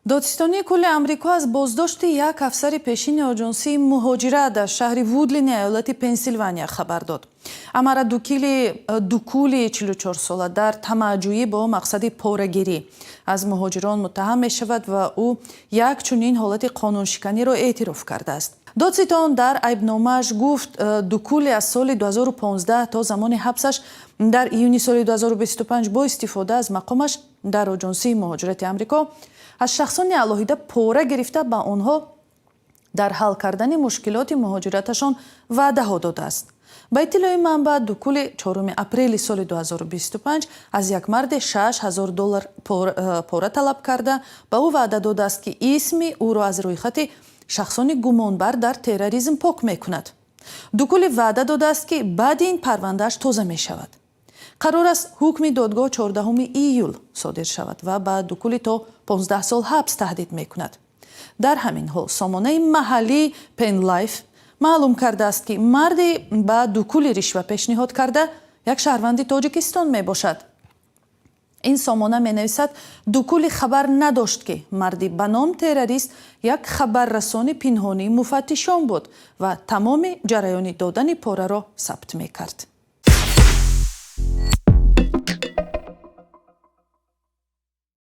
Додситонии кулли Амрико аз боздошти як афсари пешини оҷонсии муҳоҷират дар шаҳри Вудлини иёлати Пенсилвания хабар дод. Амара Дукили Дукули 44-сола дар тамаъҷӯӣ бо мақсади порагирӣ аз муҳоҷирон муттаҳам мешавад ва ӯ як чунин ҳолати қонуншиканиро эътироф кардааст. Додситон дар айбномааш гуфт, Дукули аз соли 2015 то замони ҳабсаш дар июни соли 2025 бо истифода аз мақомаш дар оҷонсии муҳоҷирати Амрико аз шахсони алоҳида пора гирифта, ба онҳо дар ҳал кардани мушкилоти муҳоҷираташон ваъдаҳо додааст. Ба иттилои манбаъ, Дукули 4 апрели соли 2025 аз як марде 6000 доллар пора талаб карда, ба ӯ ваъда додааст, ки исми ӯро аз рӯйхати шахсони гумонбар дар терроризм пок мекунад. Дукули ваъда додааст, ки баъди ин парвандааш тоза мешавад. Қарор аст, ҳукми додгоҳ 14 июл содир шавад ва ба Дукули то 15 сол ҳабс таҳдид мекунад. Дар ҳамин ҳол, сомонаи маҳаллии Пенлайф маълум кардааст, ки марде ба Дукули ришва пешниҳод карда, як шаҳрванди Тоҷикистон мебошад. Ин сомона менависад, Дукули хабар надошт, ки марди ба ном террорист як хабаррасони пинҳонии муфаттишон буд ва тамоми ҷараёни додани пораро сабт мекард.